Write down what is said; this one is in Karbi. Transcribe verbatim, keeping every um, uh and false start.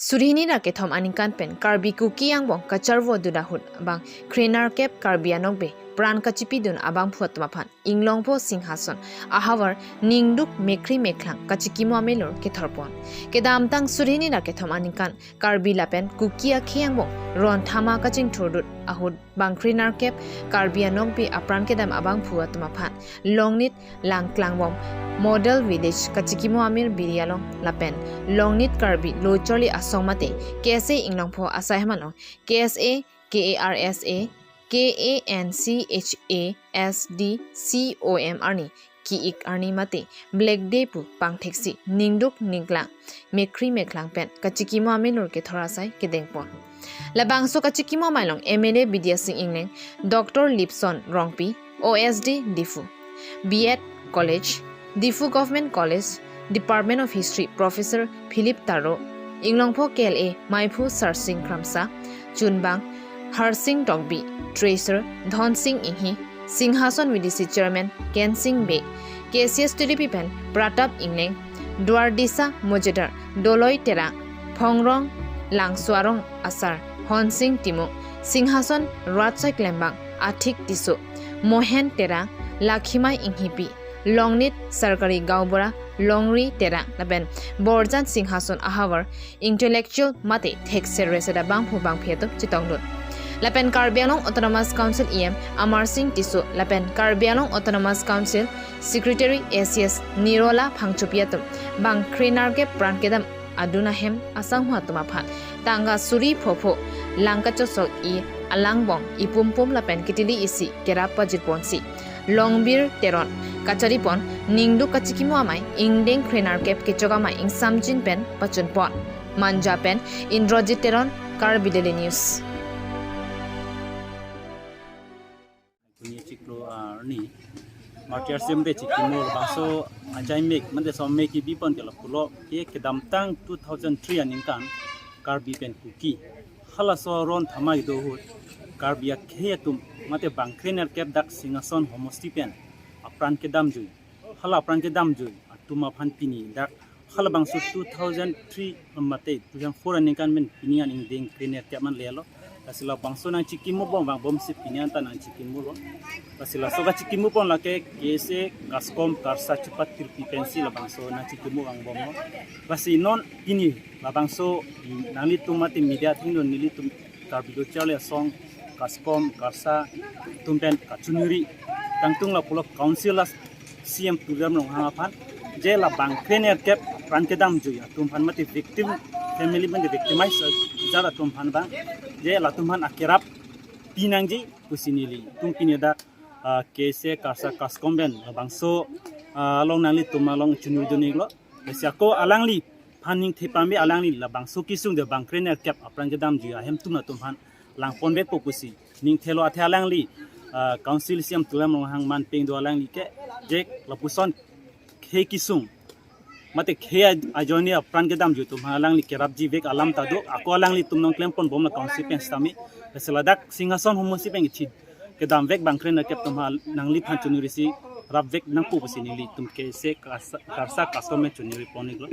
Suri hini ra kethom aningkan pen Karbi Kuki angbong kacharvo dun ahut bang krenerkep Karbi Anokbe pran kachipidun abangphu atum aphan Inglongpho Singhason ahavar ningduk mekhri mekhlang kachikimo amelur kethorpon. Kedamtang suri hini ra kethom aningkan Karbi lapen Kuki akhei angbong ron thama kachingthurdut ahut bang krenerkep Karbi Anokbe apran kedam abangphu atum aphan Longnit Langklangbom Model Village kachikimo amir biri along lapen Longnit Karbi Locharli Asong mate K S A Inglongpho asai haman along K S A, K A R S A, K A N C H A S D C O M arni ki-ik arni mate Black Day pu pangtheksi ningduk ningklang mekhri mekhlang pen kachikimo amelur kethor asai kedengpon. Labangso kachikimo amei along M L A Bidya Sing Engleng, Doctor Lipson Rongpi, O S D Diphu, B Ed College, Diphu Government College, Department of History, Professor Philip Taro, Inglongpho K L A Maiphu Sarsing Kramsa, Chunbang Harsing Tokbi, Treasurer Dhonsing Inghi, Singhason V D C Chairman Kensing Bey, K C S T D P pen Pratap Engleng, Duardisa Mojadar Doloi Terang, Phongrong Langsuarong Asar Honsing Timung, Singhason Ratsoi Klembang Athik Tisso, Mohen Terang, Lakhimai Inghipi, Longnit Sarkari Gaonbura Longri Terang lapen Borjan Singhason ahavar intellectual mate thekser reset abangphu bangphi atum chetongdun. Lapen Karbi Anglong Autonomous Council E M Amar Sing Tisso lapen Karbi Anglong Autonomous Council Secretary A C S Nirola Phangchopi atum bang krenerkep pran kedam adun ahem asangho atum aphan tangka suri phopho lang kachosok-i alangbong ipumpum lapen kitili isi kerap pajirponsi Longbir Teron kacharipon ningduk kachikimo amei ingdeng krenerkep kechok amei ingsamjin pen pachunpon. Manja pen Indrajit Teron, Karbi Daily News. Kuni chiklo arni martyr sim de chikimo bangso ajai mek mande som mek kibipon ke lapulo ke kedamtang two thousand three aningkan Karbi pen Kuki halaso ron thamai do ahut Karbi akhei atum mate bang krenerkep dak Singhason homosti pen apran kedamjui, hala apran kedamjui atum aphan pini dak halabangso two thousand three mate two thousand four aningkan pen pini an ingdeng krenerkep man lelo. Lasi labangso nangchikimobom vangbomsi pini anta nangchikimobom. Lasi laso kachikimopon lake K S A, KASCOM, KARSA chupat tirpi pensi labangso nangchikimo vangbomlo. Lasi non pini labangso nanglitum mate media athengno nelitum Karbi Locharli Asong, KASCOM, KARSA atum pen kachiningri kangtung lapulo council la C M Tuliram Ronghang aphan je labang krenerkep pran kedamjui atum aphan mate victim family mate victimize jat atum aphan bang je latum aphan akerap pinangji pusi nelitum pini dak, ah, K S A, KARSA, KASCOM pen labangso, ah, along nanglitum along chiningri dun-iklo. Lasi ako alangliphan ningthe pame alangli labangso kesung de bang krenerkep apran kedamjui ahemtun atum aphan langponvekpo pusi ningthelo athe alangli, ah, council C M Tuliram Ronghang man peng do alangli ke je lapuson khei kesung mate khei aj-, ajoine apran kedamjui atum aphan alangli kerapjivek alam ta do ako alanglitum nangklemponbomlo council pen sitame. Lasi ladak Singhason homosti pen ichi kedamvek bang krenerkep atum aphan nangliphan chiningri si rapvek nangpo pusi nelitum K S A, KARSA, KARSA KASCOM pen chiningri pon-iklo.